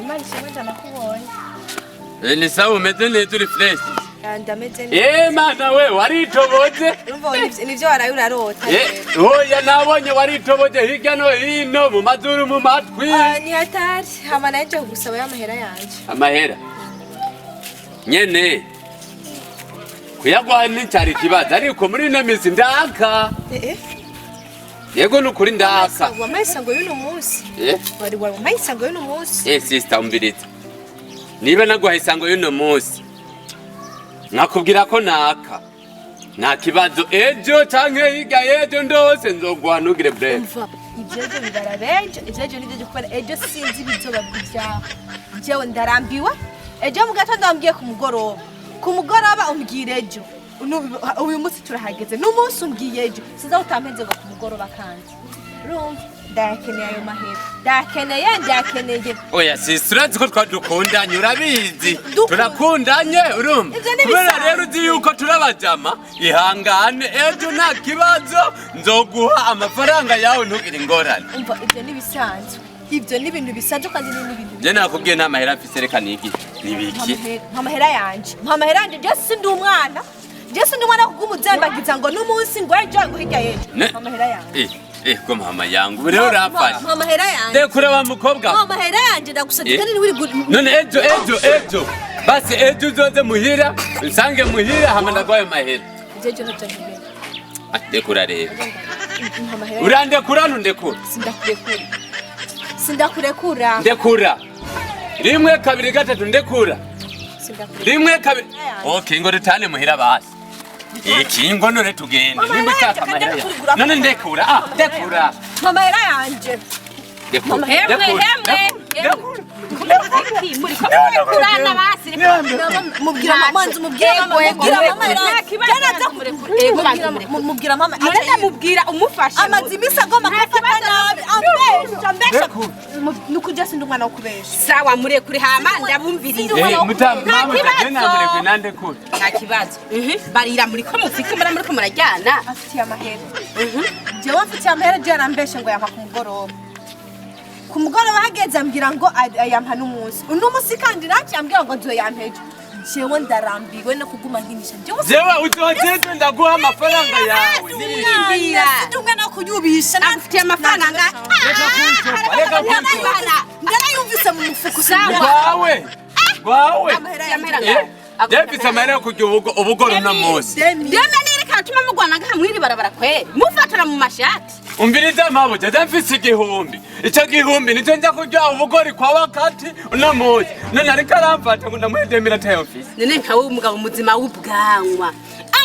Imana ishimwe, ndanakubonye. Ni sawa, umeze neza, uri fresh? Ndameze neza. Mana we, waritoboze. Urumva nivyo waraye urarota. Oya, nabonye waritoboze hirya no hino, mu mazuru, mu matwi. Ah, ni hatari. Hama naje kugusaba y'amahera yanje. Amahera nyene kuyaguha nticyari ikibazo, ariko muri ino minsi ndaka. Yego, nukuri ndaka. Wampaye isango y'uno munsi. Wari wampaye isango y'uno munsi. Sister, umviriza, niba naguhaye isango y'uno munsi nkakubwira ko naka, nta kibazo, ejo canke hirya y'ejo ndose nzoguha, ntugire breve. Umva, ivyejo bibara bejo, ivyejo nivyo, kubera ejo sinzi ibizoba byaho. Jewe ndarambiwe. Ejo mu gatondo wambwiye ku mugoroba, ku mugoroba umbwira ejo. Uyu munsi turahageze, n'umunsi umbwiye ejo, sinzi aho utampenze ngo ku mugoroba. Kandi urumva ndayakeneye ayo mahera, ndayakeneye, ndayakeneye. Oya sister, urazi ko twadukundanye, urabizi. Dukundanye. Turakundanye, urumva. Ivyo ni Kubera bisanzwe. rero uzi yuko turabajama, ihangane, ejo nta kibazo, nzoguha amafaranga yawe, ntugire ingorane. Umva, ibyo ni bisanzwe, ibyo ni ibintu bisanzwe, kandi ni n'ibintu. Je nakubwiye nta mahera mfise, reka nigi nibiki. Mpa amahera yanje, mpa amahera yanje. Je sindi umwana, je sindi umwana kugumuzembagiza ngo n'umunsi, ngo ejo, ngo hirya y'ejo. Mpa amahera yanje. Ko mama yangu, ubu rero urafashe. Mpa amahera yanje. Ndekura wa mukobwa. Mpa amahera yanje, ndagusabye. Eh. Kandi niwiri. None ejo, ejo, ejo basi, ejo uzoze muhira, nsange muhira, hama ndaguhaye mahera. Ibyo ejo ntabyo nkeneye. Ah, ndekura rero. Mpa amahera. Urandekura, ntundekura? Sindakurekura, sindakurekura. Ndekura, rimwe, kabiri, gatatu, ndekura. Sindakurekura. Rimwe, kabiri, okay, ngo dutane muhira basi. Iki ngo none tugende nimba ushaka amahera yawe. None ndekura, ah, ndekura. Mpa amahera yanje. Ndekura. Hemwe. Ndekura. Hemwe. Ndekura. Muri ko kurana basi, reka. Mubwira mama, manzi, mubwira mama, mubwira mama. Nta kibazo. Ego, banza umurekure. Mubwira mama. None ndamubwira umufashe. Amaze iminsi agomba kumfata nabi, ambesha, ambesha. Nukujya, sindi umwana wo kubesha. Sawa, murekure, hama ndabumviriza. Eh, muta Nta mama kibazo. je namurekuye, nandekura. Nta kibazo. Barira, muri ko mufike muri ko murajyana. Afitiye amahera, jewe mfitiye amahera. Jewe arambeshe ngo yampa ku mugoroba, ku mugoroba hageze ambwira ngo yampa n'umunsi, uno munsi kandi naciye ambwira ngo nzoyampa ejo. Jewe ndarambiwe no kuguma nkinisha jewe. Jewe uzoze ejo, ndaguha amafaranga yawe. Ndira. Sindi umwana wo kuyubisha. Agufitiye amafaranga. Reka kuncopa, reka kuncopa. Ndarayumvise mu mufuko. Sawa. Gwawe, gwawe. Amahera yanjye. Eh, je mfise amahera yo kurya ubugoro uno munsi. Demi. Deme nireka atuma mugwana ngaha mwiri barabara kweri. Mufatana mu mashati. Umviriza mabuja, je mfise 1000, ico 1000 nico nja kurya ubugori kwa wakati uno munsi. None ariko aramfata ngo ndamuhe 2000 atayo mfise. None nkawe umugabo muzima w'ubwanwa,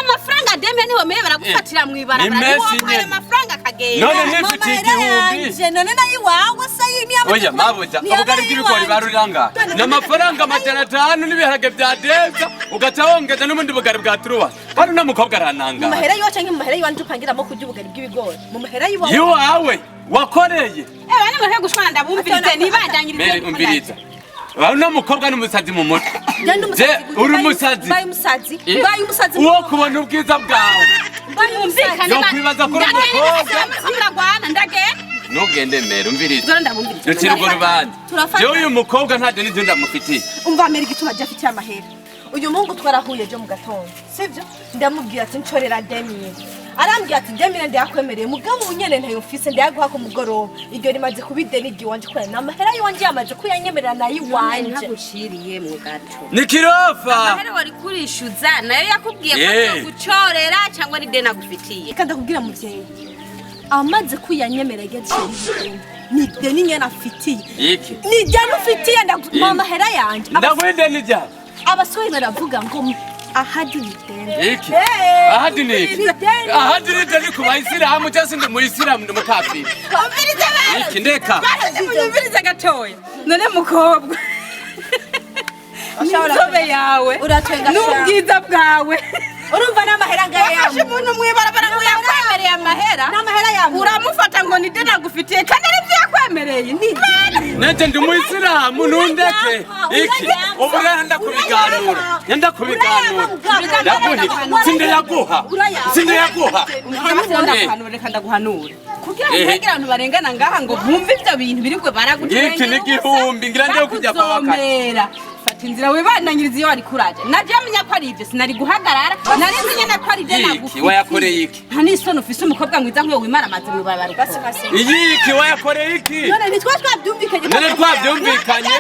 amafaranga deme niwe meye baragufatira mw'ibarabara. Ni menshi Niwo wampaye nyene. amafaranga akagenda. None nifitiye 1000. Yanje none nayo iwawe se? Oya mabuja, ubugari bw'ibigori baruranga ni amafaranga 500 n'ibiharage vya deza, ugaca wongeza n'ubundi bugari bwa turuwa. Kandi uno mukobwa Mu aranangara. mahera yiwawe canke mu mahera yiwanje upangiramo kurya ubugari bw'ibigori? Mu mahera yiwawe? Yiwawe wakoreye. Eh, bane mureke gushwana, ndabumvirize nibandanyirize. Mere, umviriza, uno mukobwa ni umusazi mu mutwe. Je ndi umusazi Je, gute? uri umusazi. Mbaye umusazi? Eh? Mbaye umusazi? Uwo kubona ubwiza bwawe Mbaye umusazi? Yo kwibaza ko uri umukobwa. Muragwana, ndagenda. Ntugende mbere, umviriza. Zora, ndabumviriza. Ducira urwo rubanza. Turafata. Jewe uyu mukobwa nta deni ndamufitiye. Umva mbere, igituma je afitiye amahera uyu muhungu, twarahuye ejo mu gatondo, sibyo? Ndamubwira ati nshorera 2000. Arambwira ati 2000 ndayakwemereye, mugabo ubu nyene ntayo mfise, ndayaguha ku mugoroba. Iryo rimaze kuba ideni ry'iwanje, kubera ni amahera y'iwanje, yamaze kuyanyemerera nayo iwanje. Ntaguciriye mu gato. Ni kirofa. Amahera wari kurishyuza nayo yakubwiye ko azogucorera, cyangwa ni deni agufitiye? Reka ndakubwira muvyeyi, amaze kuyanyemerera yaciye ni ideni nyene afitiye. Iki? Ni ideni ufitiye, ndaguha amahera yanje. Ndaguha ideni ryawe. Abasore baravuga ngo ahadi ni ideni. Iki? Eh, Ahadi ni iki? ni ideni. Ahadi ni ideni ku bayisilamu, cyangwa se ndi muyisilamu, ndi mukafiri? Umvirize bana. Iki, ndeka. Umvirize gatoya. None mukobwa, n'inzobe yawe Uratwenga sha. n'ubwiza bwawe, Urumva n'amahera ngaya? wafashe umuntu mw'ibarabara ngo yakwemereye Amahera. N'amahera yawe. Uramufata ngo ni deni agufitiye, kandi ari byo yakwemereye, ni ideni. Nanje ndi umuyisilamu, ntundeke iki. Ubu rero ndakubiganura, ndakubiganura, ndaguha, sindayaguha, sindayaguha. Ndaguhanura, reka ndaguhanure kugira ngo Ehe. ntihagire abantu barengana ngaha ngo bumve ibyo bintu biribwe baraguturengera. Ngiki ni igihumbi, ngira ngiye kujya kwa wakati. Bakuzomera. Fata inzira wibananyiriza iyo wari kuraje. Naje menya ko ari ibyo, sinari guhagarara, nari nzi nyene ko ari ibyo Iki, nagufitiye. wayakoreye iki? Nta n'isoni ufise, umukobwa mwiza nk'uwo wimara amazi mw'ibarabara. Basi basi. Iyiki wayakoreye iki? None ntitwa twabyumvikanye? None twabyumvikanye?